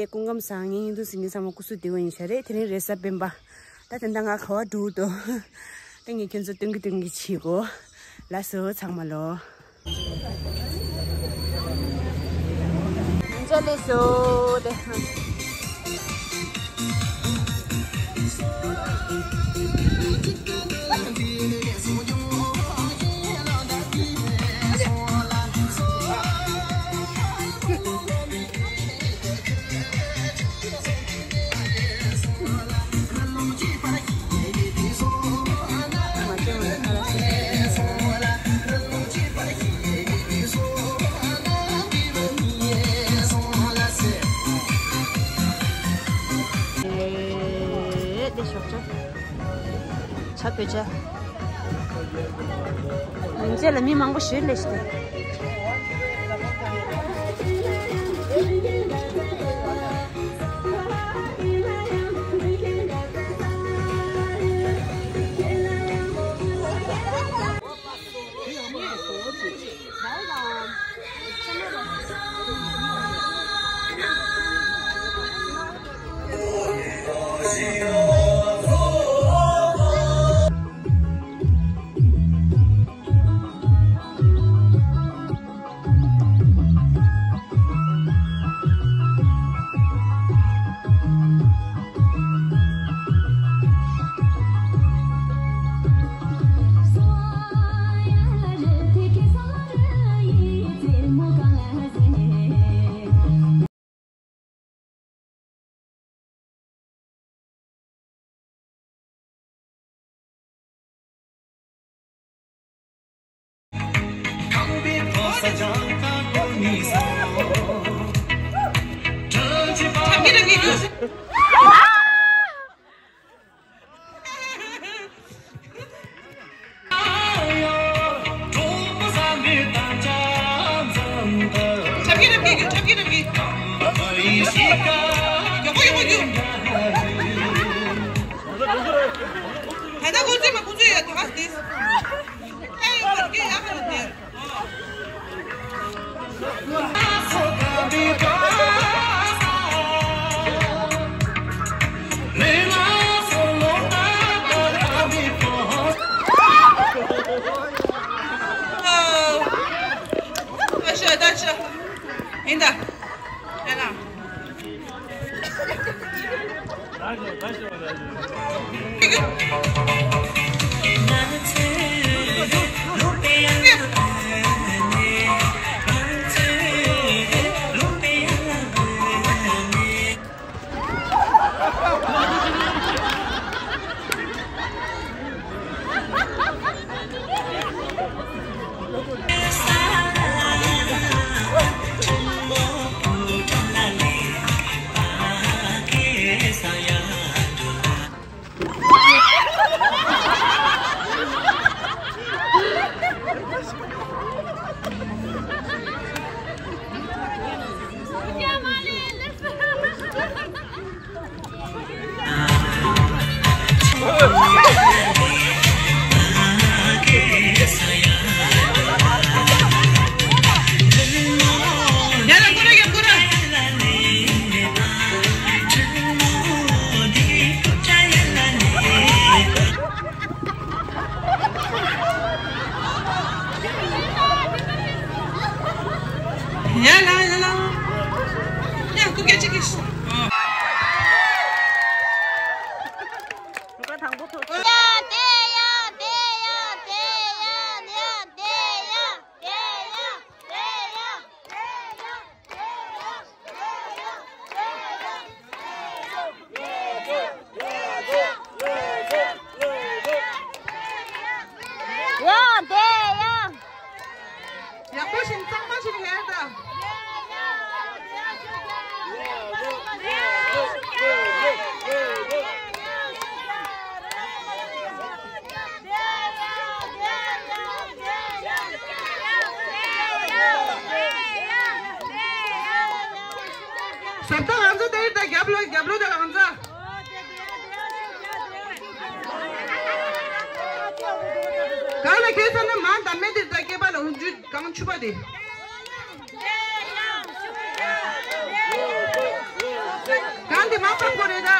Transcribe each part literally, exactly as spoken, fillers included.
སྐུ་ཁམས་བཟང་། ངའི་བརྙན་ཐུང་གཟིགས་མཁན་ཚང་མ་སྐུ་གཟུགས་བདེ་པོ་ཡིན་ཤག་རེད། དེ་རིང་རེས་གཟའ་སྤེན་པ། ད་དེ་འདྲ་ང་ག་བ་འགྲོ་འདུག་ད་ངས་ཁྱོད་ཚོ་སྟོན་གི་སྟོན་གི་བྱེད་གོ། ལགས་སོ་ཚང་མ་ལོ། ལགས་སོ་དེ། ཆ་བོད་ཆ། ཡིན་ཚད་ལ་མི་མང་པོ་ཞིག་སླེབས་ཤག་སྟེ། ཡ་ལ་ཡ་ལ། ཡ་ཁུ་སྐད་ཅིག་གིས། ཡ་དེ་ཡ་དེ་ཡ་དེ་ཡ་ཡ་དེ་ཡ་དེ་ཡ་དེ་ཡ་དེ་ཡ། ཡ་དེ་ཡ། ཡག་པོ་ཞིག་གཙང་མ་ཞིག་ལས་དང་། ཟབ་ཏོ་ང་ཚོ་དེར་ད་རྒྱབ་ལོ་རྒྱབ་ལོ་ད་ང་ཚོ། གང་ལ་ཁེལ་ས་ན་མ་འདམ་མེད་དེ་ད་སྐེད་པ་ལ་འུ་འཇུ་གང་ཆུ་པ་དེ། ཡ་ཡ་ཡ་ཡ། ཁ་པར་ཁོ་རེད་ད།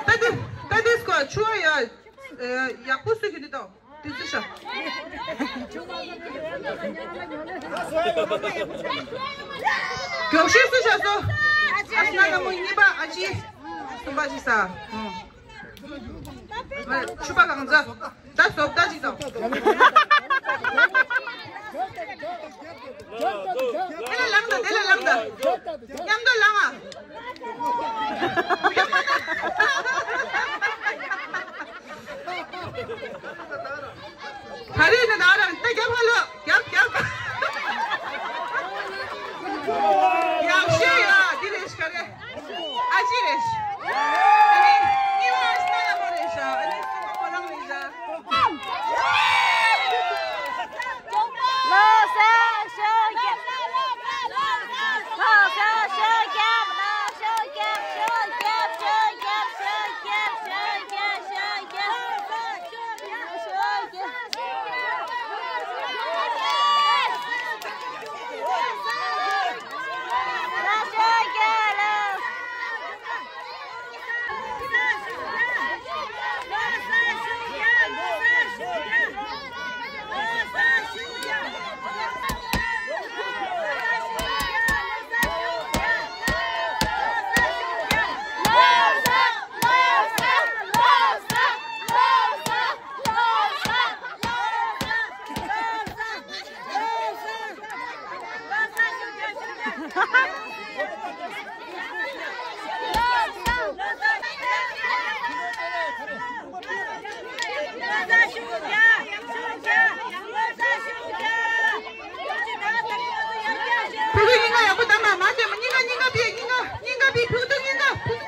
ད་དེ་ད་དེ་སྐོར་ཆུ་བ་ཡ་ཡག་པོ་སུ་གི་འདི་དང་དེ་ཚོ་ཤ། མགྱོགས་ཤོས་སུ་ཤ་སོ། ཨ་ཤ་ན་མོ་གཉིས་པ་ཨ་ཅི། གསུམ་པ་ཅི་ས། ཆུ་པ་གང་ཚ། ད་སོབ་ད་ཅི་དང་། དེ་ལ་ལངས་ད་དེ་ལ་ལངས་ད། མཉམ་དུ་ལངས་ཨ། ག་རེ་ཡིན་ན་ད་རང་ད་རྒྱབ་ཧ་ལོ་རྒྱབ་རྒྱབ། ཡག་ཤོས་ཡ་འདི་རེད་ཤ་ག་རེ། ཨ་ཅི་རེད་ཤ། ཨ་ནི་གཉིས་པ་ཨ་ཤ་ན་ལ་མོ་རེད་ཤ། ཨ་ནི་གསུམ་པ་ཁོ་རང་རེད་ཤ། ཕྲུ་གུ་སྙིང་ག་ཡག་པོ་བསྡམས་པ་མ་བྱས་མ། སྙིང་ག་སྙིང་ག་ཕིག་སྙིང་ག་སྙིང་ག་ཕིག་ཕྲུ་གུ་སྙིང་ག་ཕུ།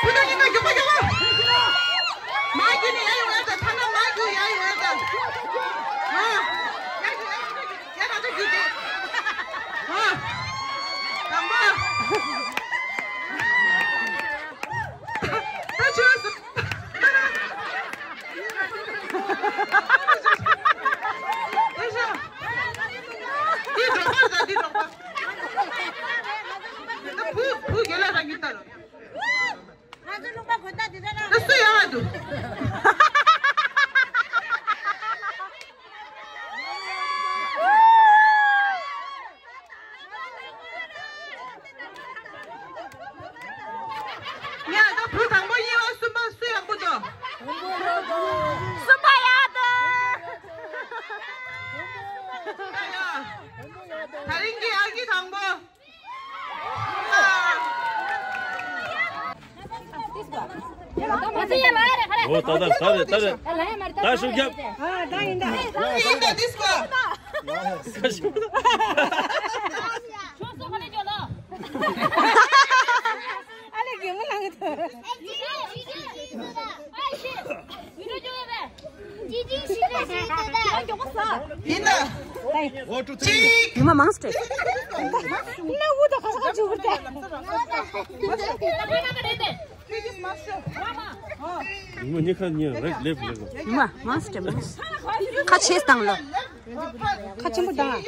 ཕུ་ཐུང་སྙིང་ག་མགྱོགས་པོ་མགྱོགས་པོ། མ་རྒྱུག་ནས་ཡར་ཡོང་ཡ་ད། ཐ་ན་མ་རྒྱུག་ཡར་ཡོང་ཡ་ད། ཨ། ཡར་རྒྱུག་ཡར་རྒྱུག་ཡར་ད་ད་རྒྱུག་དེ། ཨ། དང་པོ། ད་ཆོས་སུ། དེ་ཤ། དེ་འབྲོག་པ་ད་དེ་འབྲོག་པ། ད་བུ་བུ་རྒན་ལགས་རང་གིས་ལྟ་རོགས། ང་ཚོ་ལུང་པ་གོན་སྟངས་འདི་འདྲ་རང་། ད་སུ་ཡང་ང་འདུག་ཡ་ད་བུ་དང་པོ་གཉིས་པ་གསུམ་པ་སུ་ཡག་པོ་འདུག་གསུམ་པ་ཡག་འདུག་ད་ཡ། ད་རིང་གི་ཨ་ཁུ་དང་པོ། ཨོ་ད་ད་ད་རེད་ད་རེད། ད་ཤུགས་རྒྱབ། ཨ་ད་ཡིན་ད། ད་ཤུགས་རྒྱབ། ཨ་ལེ་རྒན་མོ་ལངས་ཐུབ། ཡིན་ད། ཉི་མ་མང་སྟེ། ན་འུ་ད་ཁ་ཁ་ཅུ་བུར་ཏེ། ཉི་མ་ཉི་ཁ་ཉི་རེག་ལེབ་ལེབ། ཉི་མ་མང་སྟེ་མང་། ཁ་ཆེས་དང་ལ། ཁ་ཆེན་པོ་དང་།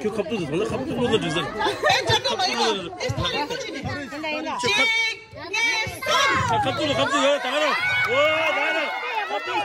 ཁྱོད་ཁ་ཐུག་ཏུ་ཐོང་ན་ཁ་ཐུག་ལོ་ལ་འགྲིག་ཟེར། ཁྱོད་ཁ། ཁ་ཐུག་ལ་ཁ་ཐུག་ཡོད་ད་ག་ར། འོ་ད་ག་ར། ཁ་ཐུག་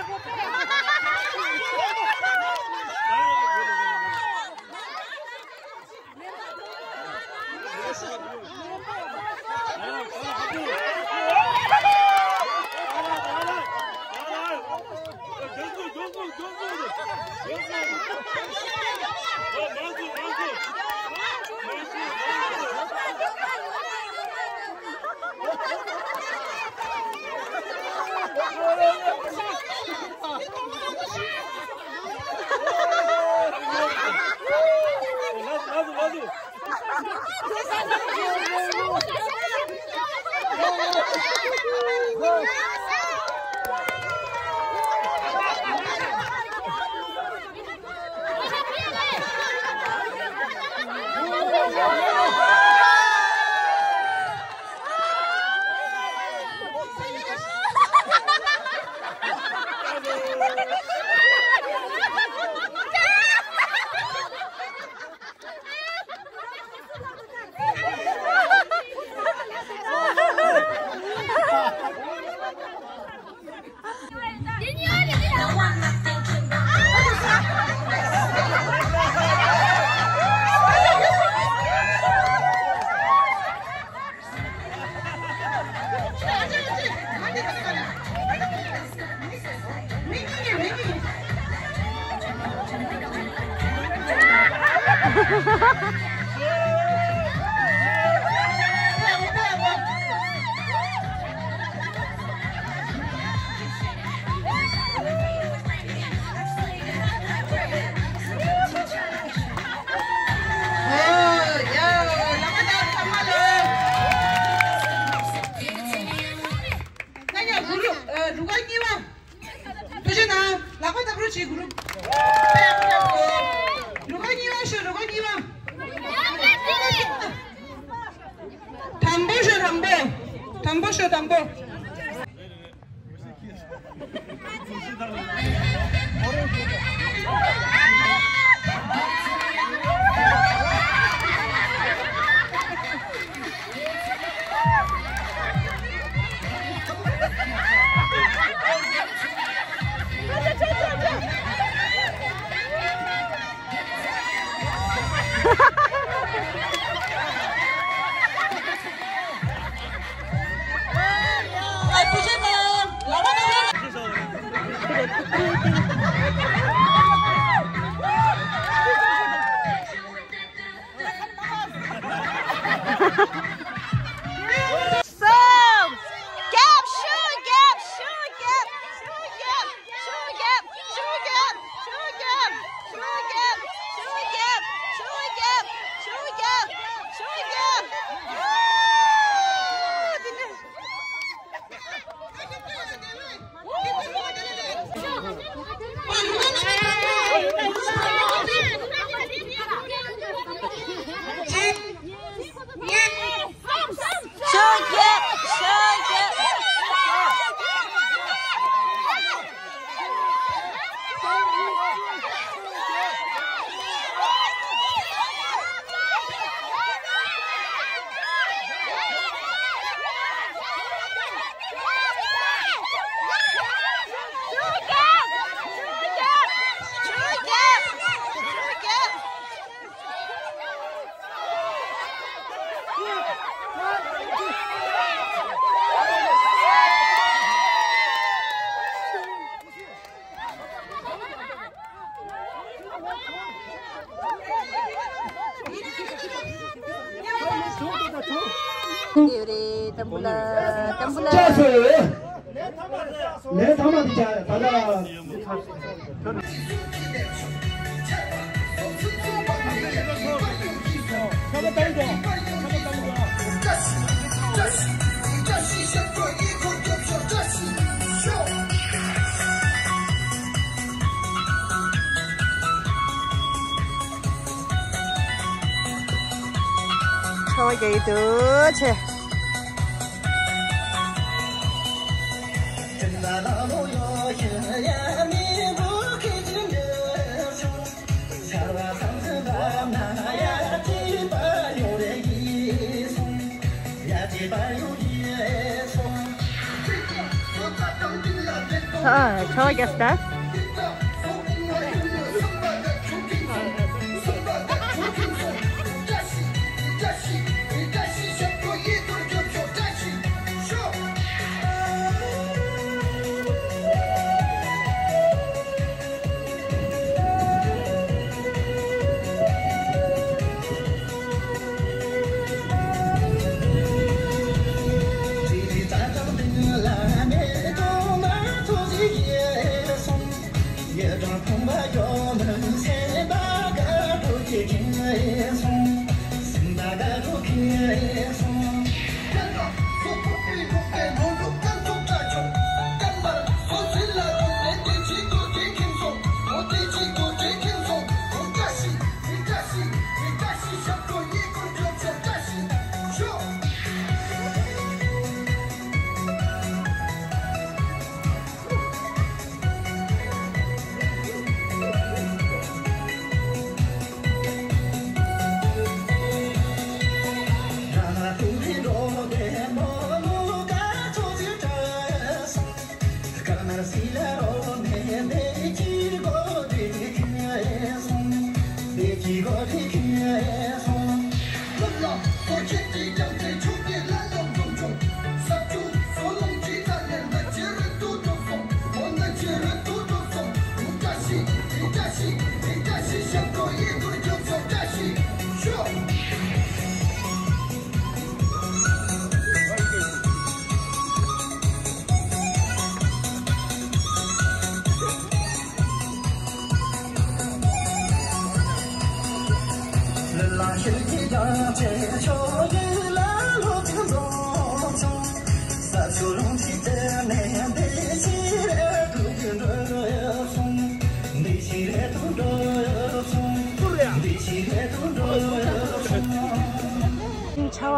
རུ་ཁ་གཉིས་པ་ཤོག་རུ་ཁ་གཉིས་པ། དང་པོ་ཤོག་དང་པོ། དང་པོ་ཤོག་དང་པོ། ཁྲོ་བ་རྒྱག་གི་འདུག་ཆེ། ཨ། ཁྲོ་བ་རྒྱག་སྟབས།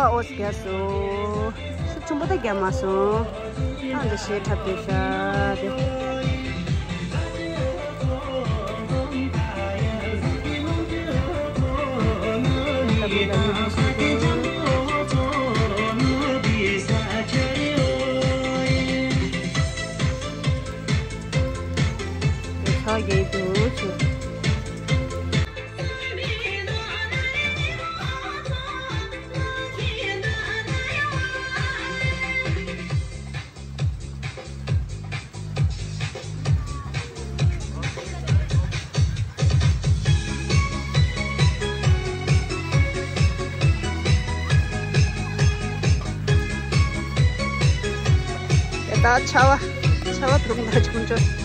ཨོ་ཙི་རྒྱག་སོང་། ཤུགས་ཆེན་པོ་ད་རྒྱག་མ་སོང་། ཨ་འདི་ཤེས་འཁྲབ་དེ་ཤ་དེ། ཚོགས་རྒྱས་འདུག་ཆུ། ད་ཆར་པ་ཆར་པ་དུང་ད་ཆུང་ཆུང་།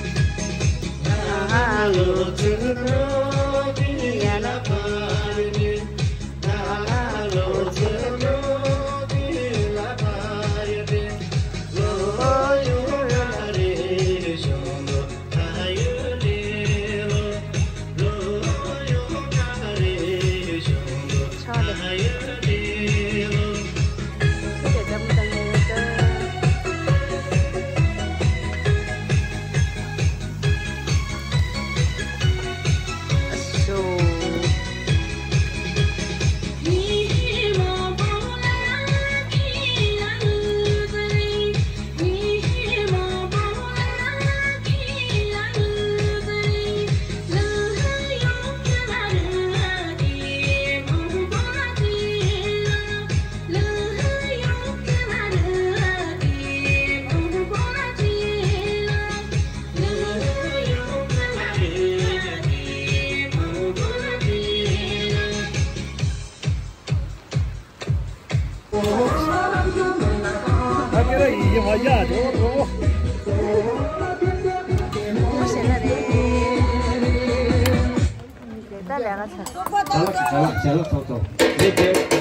ད་ལས་ཀ་ཚར། ཅ་ལག་ཅ་ལག་ཅ་ལག་ཐོབ་ཐོབ།